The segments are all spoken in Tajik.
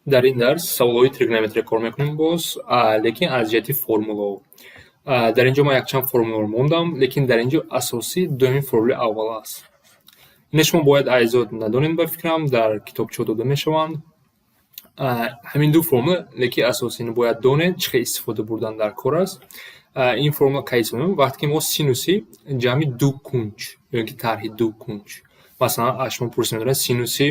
Дар ин дарс саволҳои тригонометрия кор мекунем боз, лекин аз ҷиҳати формулаҳо. Дар ин ҷо ман якчанд формуларо мондам, лекин дар ин ҷо асосӣ дуюмин формулаи аввал аст. Ина шумо бояд айзод надонед, ба фикрам, дар китобчаҳо дода мешаванд. Ҳамин ду формула, лекин асосӣ ини бояд донед, чӣ хел истифода бурдан дар кор аст. Ин формула кай истифода мебарем? Вақте ки мо синуси ҷамъи ду кунҷ ё ин ки тарҳи ду кунҷ. Масалан, аз шумо пурсида медорад, синуси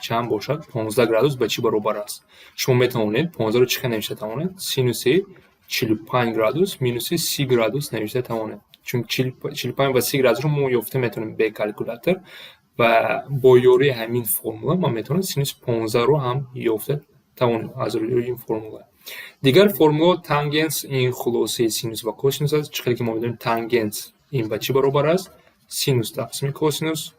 чанд бошад, 15 градус ба чӣ баробар аст? Шумо метавонед 15-ро чӣ хел навишта тавонед? Синуси 45 градус минуси 30 градус навишта тавонед. Чун 45 ва 30 градусро мо ёфта метавонем бе калькулятор ва бо ёрии ҳамин формула ман метавонам синуси 15-ро ҳам ёфта тавонем аз рӯи ин формула. Дигар формулаҳо: тангенс, ин хулосаи синус ва косинус аст. Чӣ хеле ки мо медонем, тангенс ин ба чӣ баробар аст? Синус тақсими косинус.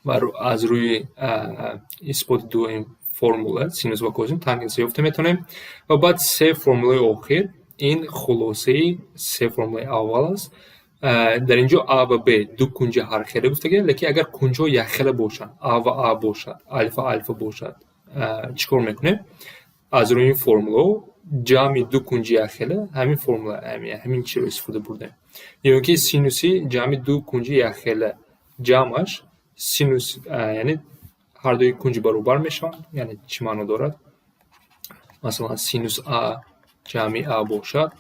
Ва аз рӯи исботи дуюм формула, синус ва косинус, тангенсро ёфта метавонем. Ва баъд се формулаи охир, ин хулосаи се формулаи аввал аст. Дар ин ҷо а ва б ду кунҷи ҳархела гуфтагиам, лекин агар кунҷҳо якхела бошанд, а ва а бошад, алфа алфа бошад, чӣ кор мекунем? Аз рӯи ин формулаҳо ҷамъи ду кунҷи якхела, ҳамин формула, ҳамин чиро истифода бурдем. Ё ин ки синуси ҷамъи ду кунҷи якхела ҷамъаш синус, яъне ҳардуи кунҷ баробар мешаванд. Яъне чӣ маъно дорад? Масалан, синус а ҷамъи а бошад,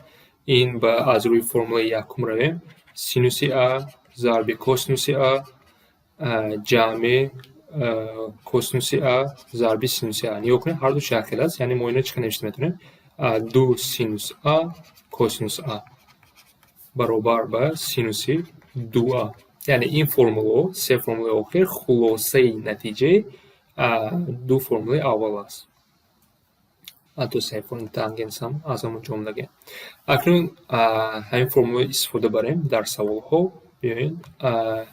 ин ба аз рӯи формулаи якум равем, синуси а зарби косинуси а ҷамъи косинуси а зарби синуси а. Нигоҳ кунед, ҳардуш якхел аст, яъне мо ино чӣ хел навишта метавонем? Ду синус а косинус а баробар ба синуси ду а. Яъне ин формулаҳо, се формулаи охир, хулосаи натиҷаи ду формулаи аввал аст. Ҳатто се формула, тангенсам аз ҳамон ҷо омадагиам. Акнун ҳамин формуларо истифода барем дар саволҳо. Биёед,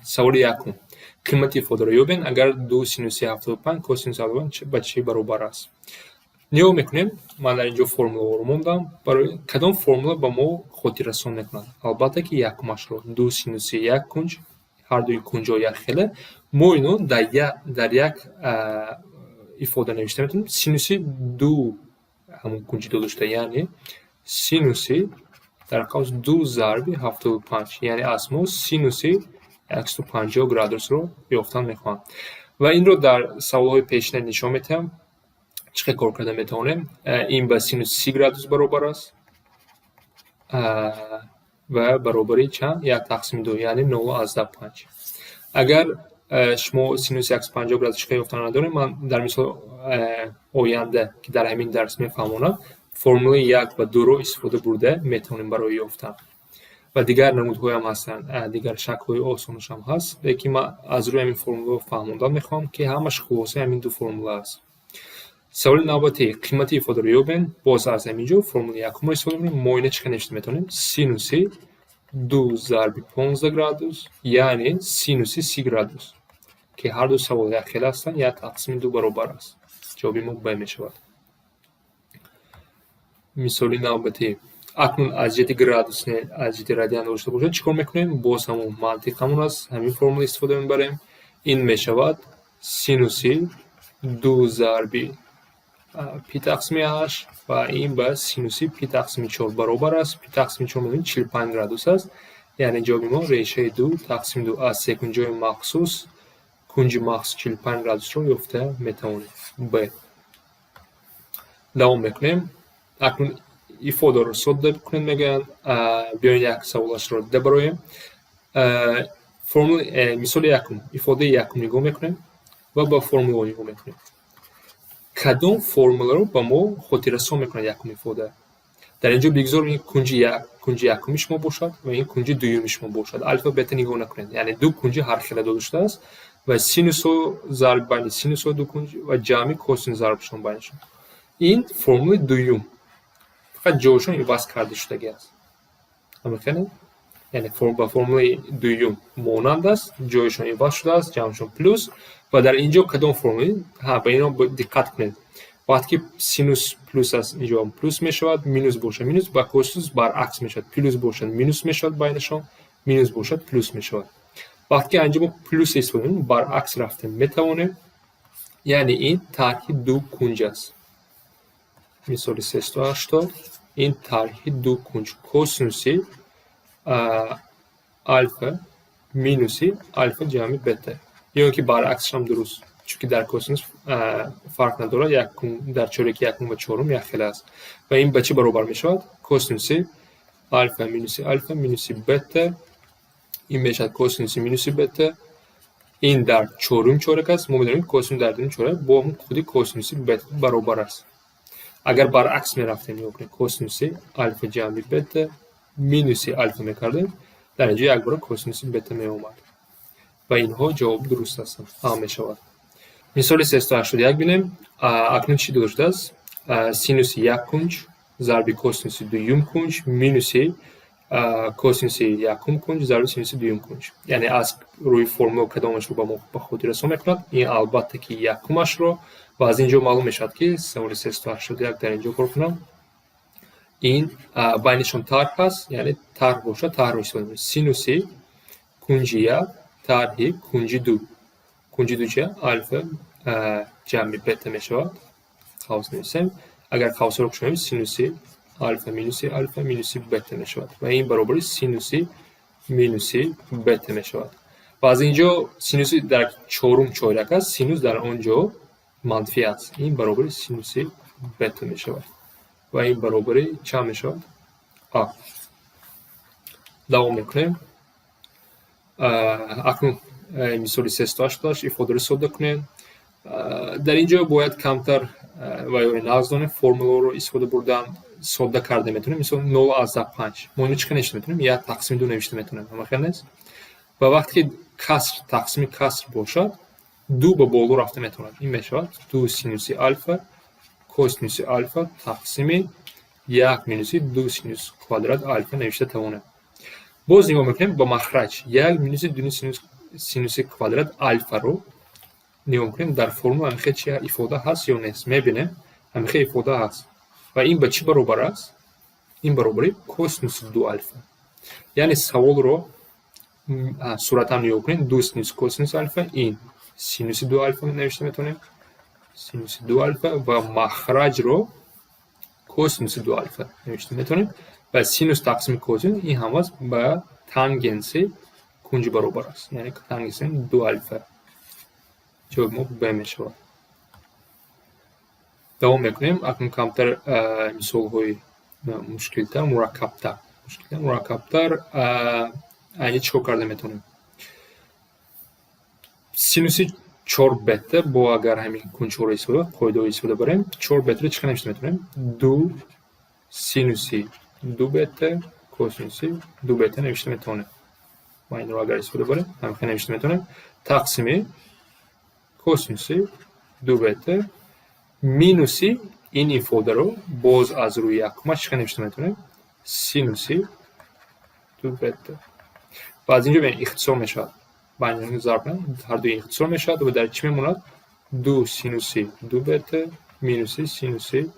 саволи якум: қимати ифодаро ёбед, агар ду синуси 75 косинуси 75 ба чӣ баробар аст? Нигоҳ мекунем, ман дар ин ҷо формулаҳоро мондам. Барои кадом формула ба мо хотиррасон мекунад? Албатта ки якумашро: ду синуси як кунҷ, ҳардуи кунҷҳо якхела. Мо ино дар як ифода навишта метавонем: синуси ду ҳамон кунҷи дода шуда, яъне синуси дар қавс ду зарби 75, яъне аз мо синуси 150 градусро ёфтан мехоҳанд. Ва инро дар саволҳои пешина нишон медиҳам, чӣ хел кор карда метавонем. Ин ба синуси 30 градус баробар аст ва баробари чанд? Як тақсими ду, яъне 0,5. Агар шумо синуси 150 градус чӣ хел ёфтан надоред, ман дар мисол оянда, ки дар ҳамин дарс мефаҳмонам, формулаи як ва дуро истифода бурда метавонем барои ёфтан. Ва дигар намудҳоям ҳастанд, дигар шаклҳои осонашам ҳаст, лекин ман аз рӯи ҳамин формулаҳо фаҳмондан мехоҳам, ки ҳамаш хулосаи ҳамин ду формула аст. Саволи навбатӣ: қимати ифодаро ёбед. Боз аз ҳамин ҷо формулаи якумро истифода мекунем. Мо ина чӣ хел навишта метавонем? Синуси ду зарби 15 градус, яъне синуси 30 градус, ки ҳарду савол якхела ҳастанд, як тақсими ду баробар аст. Ҷавоби мо б мешавад. Мисоли навбатӣ: акнун аз ҷиҳати градус не, аз ҷиҳати радиан дошта бошад, чӣ кор мекунем? Боз ҳамон мантиқ ҳамон аст, ҳамин формула истифода мебарем. Ин мешавад синуси ду зарби пи тақсими ҳашт ва ин ба синуси пи тақсими чор баробар аст. Пи тақсими чор медонем, 45 градус аст, яъне ҷавоби мо решаи ду тақсими ду. Аз секунҷои махсус кунҷи махсус 45 градусро ёфта метавонем, б. Давом мекунем. Акнун ифодаро содда кунед мегӯянд. Биёед, як саволашро дида бароем. Мисоли якум: ифодаи якум нигоҳ мекунем ва ба формулаҳо нигоҳ мекунем. Кадом формуларо ба мо хотиррасон мекунад якум ифода? Дар ин ҷо бигзор ин кунҷи якуми шумо бошад ва ин кунҷи дуюми шумо бошад. Алфа, бета нигоҳ накунед. Яъне ду кунҷи ҳархела дода шудааст ва синусҳо зарби байни синусҳо ду кунҷ ва ҷамъи косинус зарбшон байнашон. Ин формулаи дуюм, фақат ҷойшон иваз карда шудагӣ аст. Ҳамихеле, яъне ба формулаи дуюм монанд аст, ҷойшон иваз шудааст, ҷамъшон плюс. Ва дар ин ҷо кадом формула? Ҳа, ба ино диққат кунед. Вақте ки синус плюс аст, инҷо плюс мешавад, минус бошад минус, ба косинус баръакс мешавад: плюс бошад, минус мешавад байнашон, минус бошад, плюс мешавад. Вақте ки анҷо мо плюс истифода мекунем, баръакс рафтем метавонем. Яъне ин тарҳи ду кунҷ аст. Мисоли 380, ин тарҳи ду кунҷ: косинуси алфа минуси алфа ҷамъи бета. Ё ин ки баръаксашам дуруст, чунки дар косинус фарқ надорад, дар чоряки якум ва чорум якхела аст. Ва ин ба чӣ баробар мешавад? Косинуси алфа минуси алфа минуси бета, ин мешавад косинуси минуси бета. Ин дар чорум чоряк аст. Мо медонем, косинус дар дуюм чоряк бо худи косинуси бета баробар аст. Агар баръакс мерафтем, нигоҳ кунед, косинуси алфа ҷамъи бета минуси алфа мекардем, дар инҷо якбора косинуси бета меомад. Ва инҳо ҷавоби дуруст ҳастанд, а мешавад. Мисоли 381 бинем. Акнун чӣ дода шудааст? Синуси як кунҷ зарби косинуси дуюм кунҷ минуси косинуси якум кунҷ зарби синуси дуюм кунҷ. Яъне аз рӯи формула кадомашро ба мо ба хотир расон мекунад? Ин, албатта, ки якумашро. Ва аз ин ҷо маълум мешавад, ки саволи 381 дар ин ҷо кор кунам. Ин байнишон тарҳ ҳаст, яъне тарҳ бошад, тарҳро истифода мекунем. Синуси кунҷи як тарҳи кунҷи ду. Кунҷи ду чия? Алфа ҷамъи бета мешавад. Қавс нависем. Агар қавсҳоро кушоем, синуси алфа минуси алфа минуси бета мешавад ва ин баробари синуси минуси бета мешавад. Ва аз ин ҷо синуси дар чорум чоряк аст, синус дар он ҷо манфӣ аст. Ин баробари синуси бета мешавад ва ин баробари чанд мешавад? А. Давом мекунем. Акнун мисоли 388, ифодаро содда кунем. Дар ин ҷо бояд камтар ваёи нағз донем, формуларо истифода бурдан, содда карда метавонем. Мисол, 0,5. Мо ино чӣ қадр навишта метавонем? Як тақсими ду навишта метавонем. Ҳама хел нест? Ва вақте ки каср тақсими каср бошад, ду ба боло рафта метавонад. Ин мешавад ду синуси алфа косинуси алфа тақсими як минуси ду синус квадрат алфа навишта тавонем. Боз нигоҳ мекунем ба махраҷ. Як минуси ду синуси квадрат алфаро нигоҳ мекунем, дар формула ҳамихел чи ифода ҳаст ё нест. Мебинем, ҳамихел ифода ҳаст. Ва ин ба чӣ баробар аст? Ин баробари косинуси ду алфа. Яъне саволро суратам нигоҳ кунем: ду синус косинус алфа, ин синуси ду алфа навишта метавонем, синуси ду алфа, ва махраҷро косинуси ду алфа навишта метавонем. Ва синус тақсими косинус, ин ҳамас ба тангенси кунҷ баробар аст, яъне тангенси ду алфа. Ҷавоби мо б мешавад. Давом мекунем. Акнун камтар мисолҳои мушкилтар, мураккабтар, мушкилтар, мураккабтар. Айни чӣ кор карда метавонем? Синуси чор бета бо агар ҳамин кунҷҳоро истифода, қоидаҳоро истифода барем, чор бетаро чӣ қадр навишта метавонем? Ду синуси ду бета косинуси ду бета навишта метавонем. Ма инро агар истифода барем, ҳамин навишта метавонем, тақсими косинуси ду бета минуси ин ифодаро боз аз рӯи якумаш чӣ қадр навишта метавонем? Синуси ду бета. Ва аз инҷо бибинед, ихтисор мешавад. Байни зарб ҳардуи ихтисор мешавад ва дар чӣ мемонад? Ду синуси ду бета минуси синуси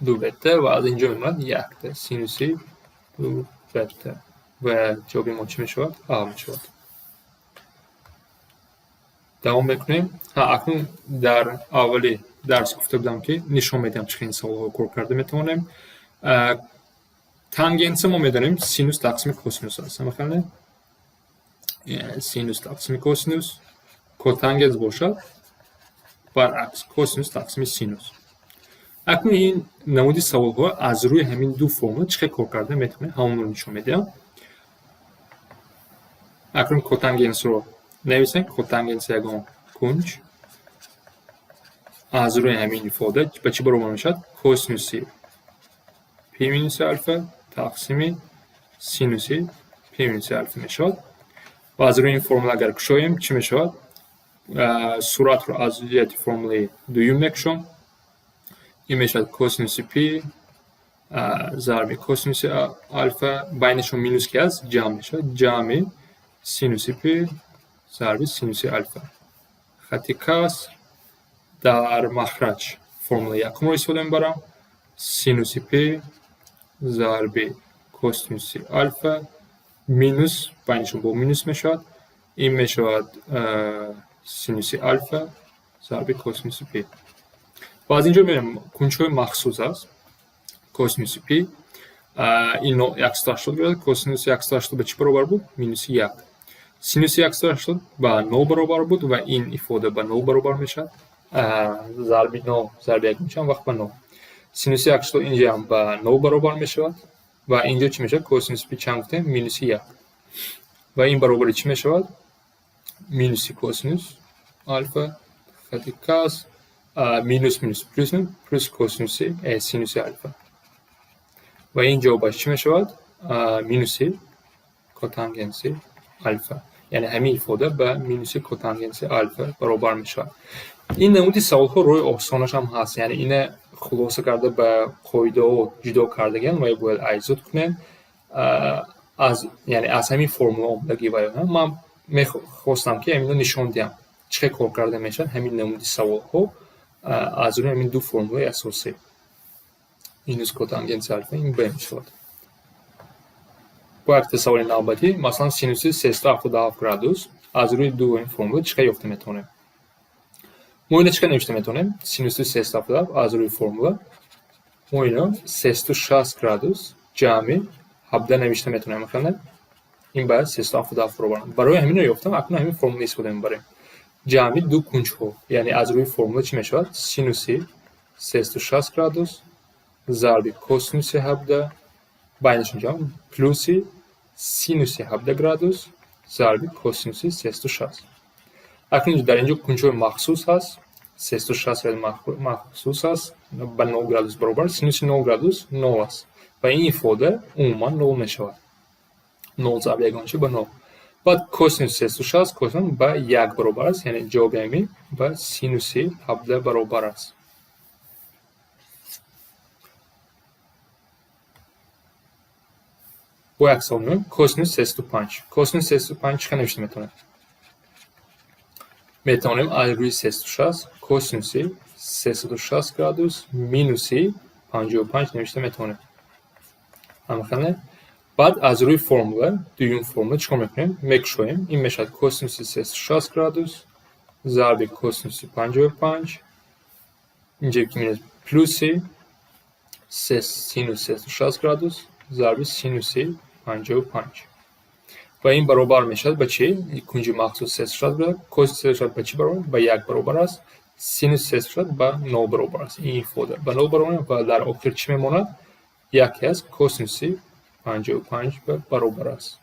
ду бета, ва аз инҷо мемонад якта синуси ду бета. Ва ҷавоби мо чӣ мешавад? А мешавад. Давом мекунем. Акнун дар аввали дарс гуфта будам, ки нишон медиҳам, чӣ хел ин саволҳоро кор карда метавонем. Тангенса мо медонем, синус тақсими косинус аст. Ҳама хел не? Синус тақсими косинус. Котангенс бошад, баръакс, косинус тақсими синус. Акнун ин намуди саволҳо аз рӯи ҳамин ду формула чӣ хел кор карда метавонем, ҳамонро нишон медиҳам. Акнун котангенсро нависем. Котангенс ягон кунҷ аз рӯи ҳамин ифода ба чӣ баробар мешавад? Косинуси пи минуси алфа тақсими синуси пи минуси алфа мешавад. Ва аз рӯи ин формула агар кушоем, чӣ мешавад? Суратро аз ҷиҳати формулаи дуюм мекушом. Ин мешавад косинуси пи зарби косинуси алфа, байнашон минус ки аст, ҷамъ мешавад, ҷамъи синуси пи зарби синуси алфа. Хати каср, дар махраҷ формулаи якумро истифода мебарам: синуси пи зарби косинуси алфа минус, байнашон бо минус мешавад, ин мешавад синуси алфа. Зарби косинуси пи. Ва аз инҷо мебинем, кунҷҳои махсус аст. Косинуси пи ин 180 градус, косинуси 180 ба чӣ баробар буд? Минуси як. Синуси 180 ба нол баробар буд ва ин ифода ба нол баробар мешавад. Зарби нол зарби як мешавад, вақт ба нол. Синуси 180 инҷаам ба нол баробар мешавад ва инҷо чӣ мешавад? Косинуси пи чанд гуфтем? Минуси як. Ва ин баробари чӣ мешавад? Минуси косинус алфа хати кас, минус минус плюс, плюс косинуси синуси алфа. Ва ин ҷавобаш чӣ мешавад? Минуси котангенси алфа. Яъне ҳамин ифода ба минуси котангенси алфа баробар мешавад. Ин намуди саволҳо роҳи осонаш ҳам ҳаст. Яъне ина хулоса карда ба қоидаҳо ҷудо кардагиан ва бояд айзод кунем. Аз, яъне аз ҳамин формула омадагӣ ва ман мехостам, ки ҳамино нишон диҳам, чӣ хел кор карда мешавад ҳамин намуди саволҳо аз рӯи ҳамин ду формулаи асосӣ. Минус котангенси алфа ин б мешавад. Бо якта саволи навбатӣ, масалан, синуси 377 градус аз рӯи ду ин формула чӣ хел ёфта метавонем? Мо ино чӣ хел навишта метавонем? Синуси 377 аз рӯи формула мо ино 360 градус ҷамъи 17 навишта метавонем, хеле? Ин ба 377 баробар. Барои ҳамино ёфтам, акнун ҳамин формула истифода мебарем. Ҷамъи ду кунҷҳо, яъне аз рӯи формула чӣ мешавад? Синуси 360 градус зарби косинуси 17, байнашон ҷамъ, плюси синуси 17 градус зарби косинуси 360. Акнун дар инҷо кунҷҳои махсус ҳаст. 360 махсус аст, ба 0 градус баробар, синуси 0 градус 0 аст. Ва ин ифода умуман 0 мешавад. 0 зарби ягон чи ба 0. Баъд косинуси 360 косинус ба 1 баробар аст, яъне ҷавоби ҳамин ба синуси 17 баробар аст. Бо як савол меоем: косинус 305. Косинус 305 чӣ хел навишта метавонем? Метавонем аз рӯи 360 косинуси 360 градус минуси 55 навишта метавонем. Ҳамахеле? Баъд аз рӯи формула, дуюм формула чӣ кор мекунем? Мекушоем. Ин мешавад косинуси 360 градус зарби косинуси 55, инҷо ки минус, плюси синус 360 градус зарби синуси 55. Ва ин баробар мешавад ба чӣ? Кунҷи махсус 360 градус, косинус 360 ба чӣ баробар? Ба 1 баробар аст. Синус 360 ба 0 баробар аст. Ин ифода ба 0 баробар ва дар охир чӣ мемонад? Яке аз косинуси 55 баробар аст.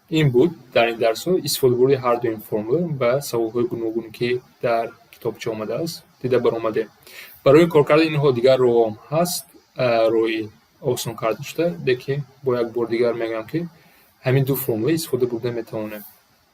Ин буд дар ин дарсҳо истифодабурди ҳар ду ин формула ба саволҳои гуногун, ки дар китобча омадааст, дида баромадем. Барои кор кардани инҳо дигар роҳҳом ҳаст, роҳи осон карда шуда, лекин бо як бор дигар мегӯям, ки ҳамин ду формула истифода бурда метавонем.